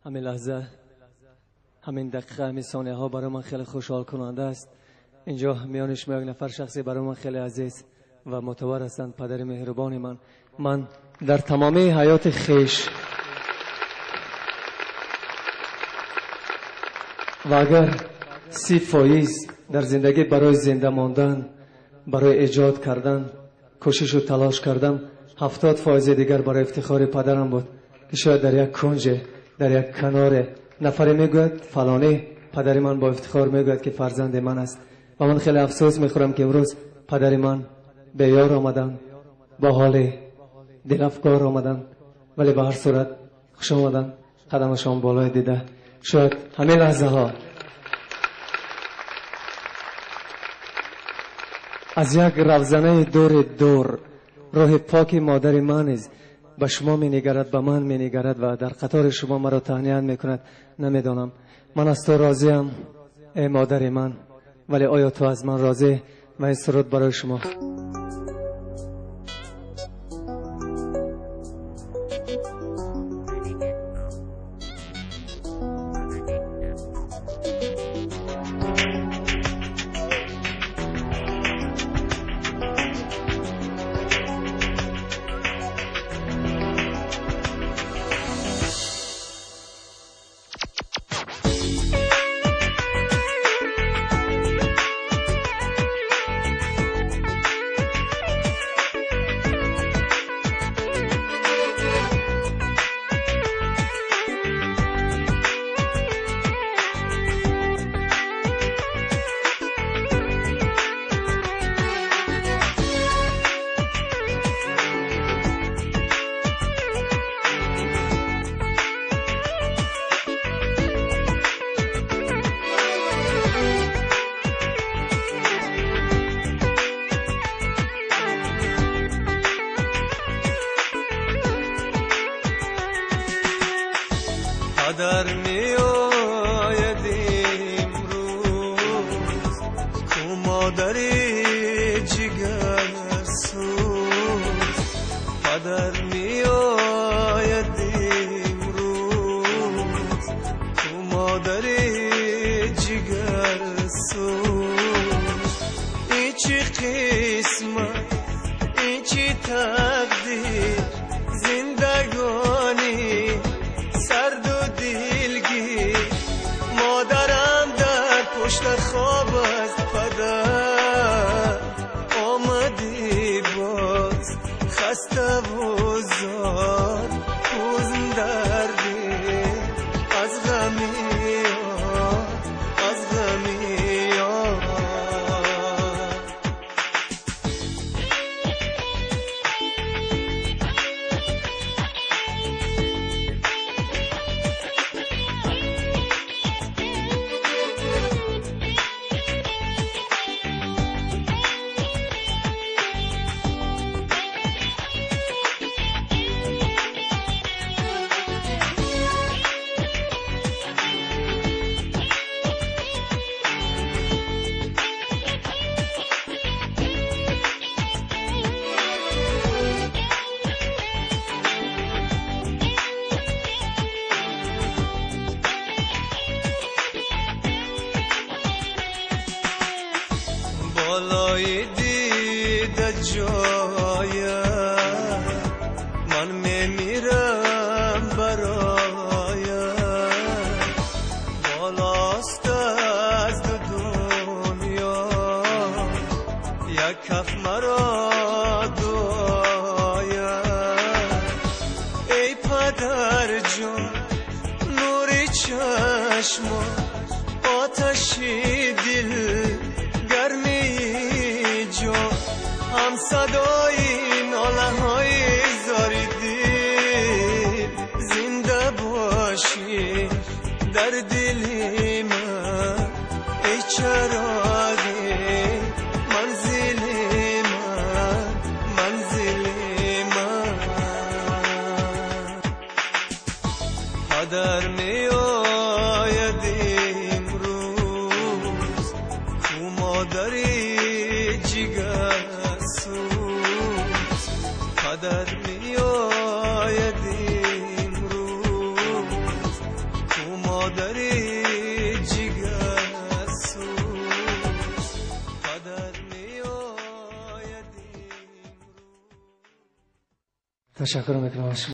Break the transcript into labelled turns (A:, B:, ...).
A: ҳамин лаҳза, ҳамин дақиқа, ҳамин сонияҳо барои ман хеле хушҳолкунанда аст. Инҷо миёни шумо як нафар шахсе барои ман хеле азиз ва мӯътабар ҳастанд, падари меҳрубони ман. Ман дар тамоми ҳаёти хеш ва агар 30% дар зиндагӣ барои зинда мондан, барои эҷод кардан кӯшишу талош кардам, 70% дигар барои ифтихори падарам буд, ки шояд дар як кунҷе, дар як каноре нафаре мегӯяд фалонӣ падари ман, бо ифтихор мегӯяд, ки фарзанди ман аст. Ва ман хеле афсӯс мехӯрам, ки имрӯз падари ман беёр омаданд, бо ҳоли дилафкор омаданд, вале ба ҳар сурат хуш омаданд, қадамашон болои дида. Шояд ҳамин лаҳзаҳо аз як равзанаи дури дур роҳи поки модари ман низ ба шумо менигарад, ба ман менигарад ва дар қатори шумо маро таҳният мекунад. Намедонам, ман аз ту розиам, эй модари ман, вале оё ту аз ман розӣ? Ва ин суруд барои шумо.
B: падар меояд имрӯз, ку модари ҷигарсӯз. Падар меояд имрӯз, ку модари ҷигарсӯз. Ин чӣ қисмат, ин чӣ тақдир, зиндагонӣ сарду дилгир. Модарам дар пушта хоб аст, падар омадӣ боз, хаставу зор, ҳузн дар дил, аз ғами ёр, аз ғами ёр. Болои дида ҷоя ман мемирам бароя, болост аз ду дунё як каф маро дуоя. Эй падарҷон, нури чашмо, оташи дил, гармии ҷон, ҳам садои нолаҳои зори дил, зинда бошӣ дар дили ман, эй чароғи манзили ман, манзили ман. Падар меояд имрӯз, ку модари ҷигарсӯз. Падар меояд имрӯз,
A: Ташаккур мекунам аз шумо.